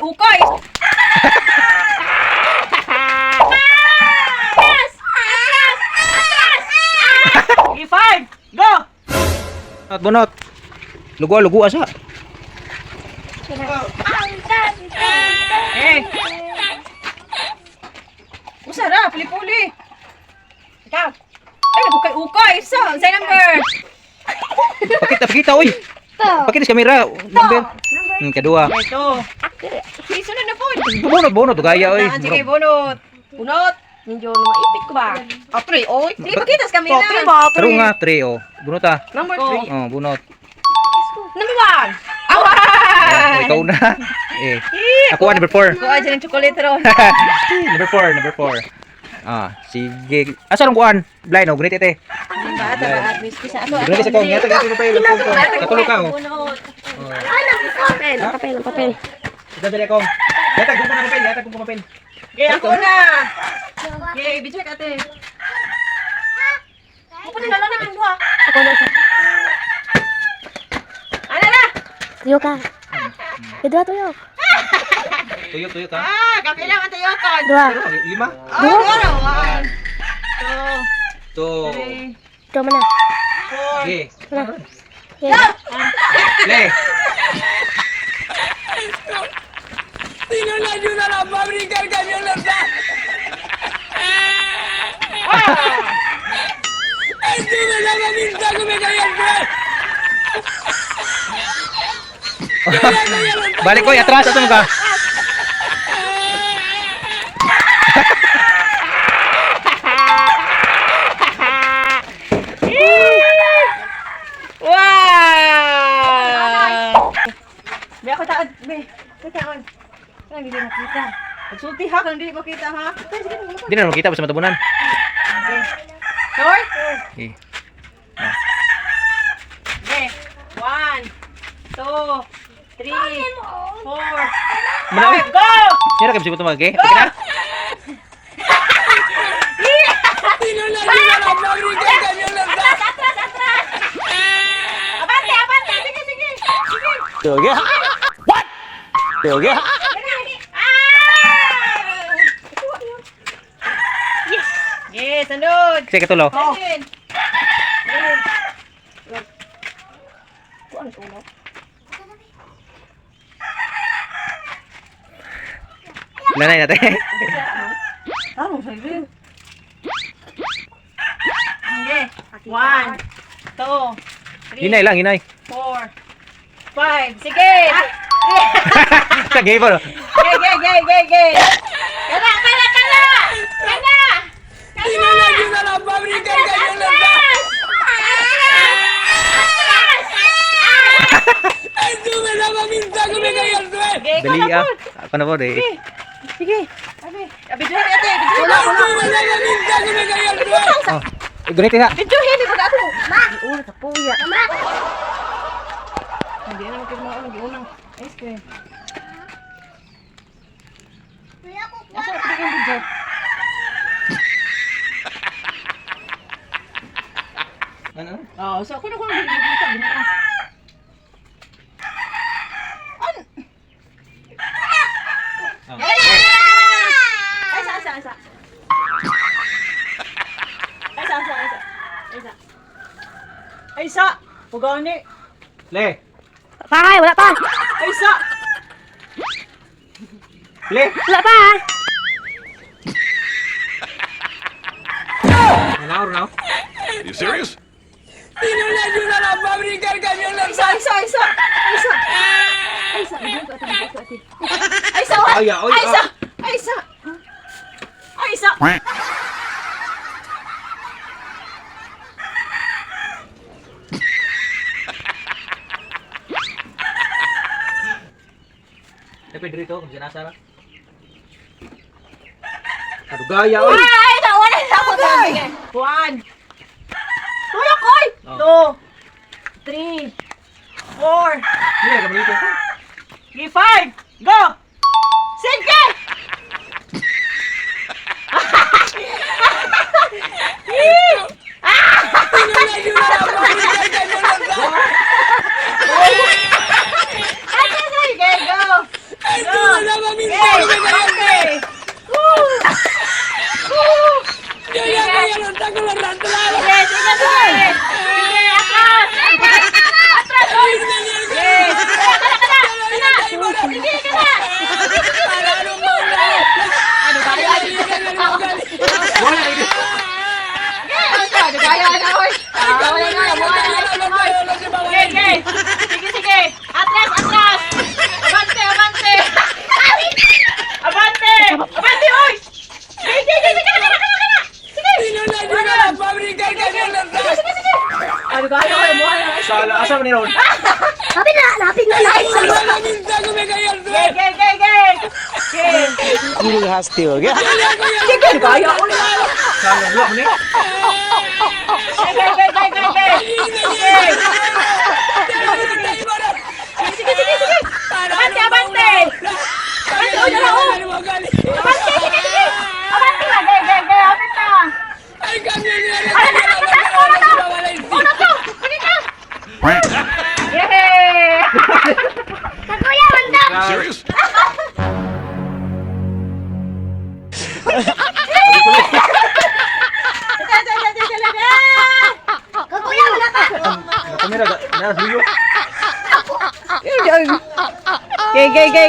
ukay-ukay. Atras! Atras! Atras! Sige, 5. Go! Bunot, bunot. Lugo, lugo asa. Eh. Usa ra, puli-puli. Ikaw. Ay, ukay-ukay. Sa, sa number. Pakita, pakita, oy. Pakita sa kamera. Number. Kadua. Ito. Sige, sunod na po. Bunot, bunot. Gaya, oy. Ah, sige, bunot. Bunot. Medyo maipit ko ba? Ah, 3, oy. Sige, pakita sa kamera. 3 ba? Karoon nga, 3, oh. Bunot ah. Number Oh. 3. Oh, bunot. Number 1. Awa! Oh, ikaw na. Eh. Ako, number 4. Kuha dyan ng chocolate ron. Number 4, number 4. Ah, sige. Asa rong kuan? Blind, oh, gunit ite. Baat, baat. Miss ko sa ato. Gunit sa kong. Yata, yata, papel. Katulog ka, oh. Bunot. Papel, ang papel, ang papel. Ito dali akong. Yata, kung na papel, yata, kung papel. Okay, ako na. Okay, video ka ate. Ako na lang ang duha. Ako na siya. Ano na? Tuyo ka. Duha tuyo. Tuyo, tuyo ka. Ah, kapila man tayo kon. Duha. Pero, lima. Oh, duha na. 1, 2, Two. 3, Duha man na. 4. Okay. Yeah. Le. Balik koy, atras ato mo ka. Wow! Be, ako taon. Be, ako taon. Parang hindi makita. Pagsulti ha, kung hindi makita ha. Di na makita basta matabunan. Okay. Sure? Okay. Okay. 1, 2, 3, 4, Mana 5, go! Kira kay bisibot mo okay? Okay na? Atras, atras, atras. Abante, abante! Sige, sige! Sige! Okay. What? Okay. Ah! Yes. Yes, sunod! Sige katulo. Oh. Kuan tulo. Nanay natin. Ano, sige. Okay. 1, 2, 3, Hinay lang, hinay. 4, 5. Sige! Sa gay pa. Gay, gay, gay, gay, gay! Kana, kana, kana. Kana. Kana. Atras, atras. Atras. Gay, Dali ah. Ako na po eh. Sige. Abi, abi, ate, bidyuhin. Oh. Gunit na. Bidyuhin, di ba ka ako? Ma. Una ka puya. Ma. Hindi na magkita mga unang unang ice cream. Asa na pwede kang bidyo? Ano? Oo, so ako na ko ang bidyo dito. Oh. Ay, sa, sa, sa. Ay, sa, sa, sa. Ay, sa. Ay, sa. Pugani. Le. Pay, wala pa. Ay, sa. Le. Wala pa. Ano now? You serious? Ay, sa, ay, sa, ay, sa. Ay, sa. Ay, sa. Bidyo ko ate, bidyo ko ate. Ay, sa. Ay, ay, Ay, sa. Ay, sa. Ay, sa. Dapat dito kung sinasa ra. Kadugaya oy. Ay, sa, wala sa ako. 1. Tulak, oy! Oh. 2, 3, 4, Hindi ka dito. 3, 5, go! Sige! Ay, sige, go! Go! ni ron. Lapit na, lapit na, lapit na. Gay, gay, gay, gay! Gay! Sige, kaya ulit. Sayang wala mo ni. Gay, gay, gay, gay, gay, gay! Gay! Sige, sige, sige! Abante, abante! Abante, oh, dala, oh! Abante, sige, sige! Abante na, gay, gay, gay, abante na! Ay, nakakita ko, una to! Una to! Sige ka! Yay! Kakuya, mantap. Serious? Kakuya, wala pa. Kamera na huyo. Gay, gay, gay, gay!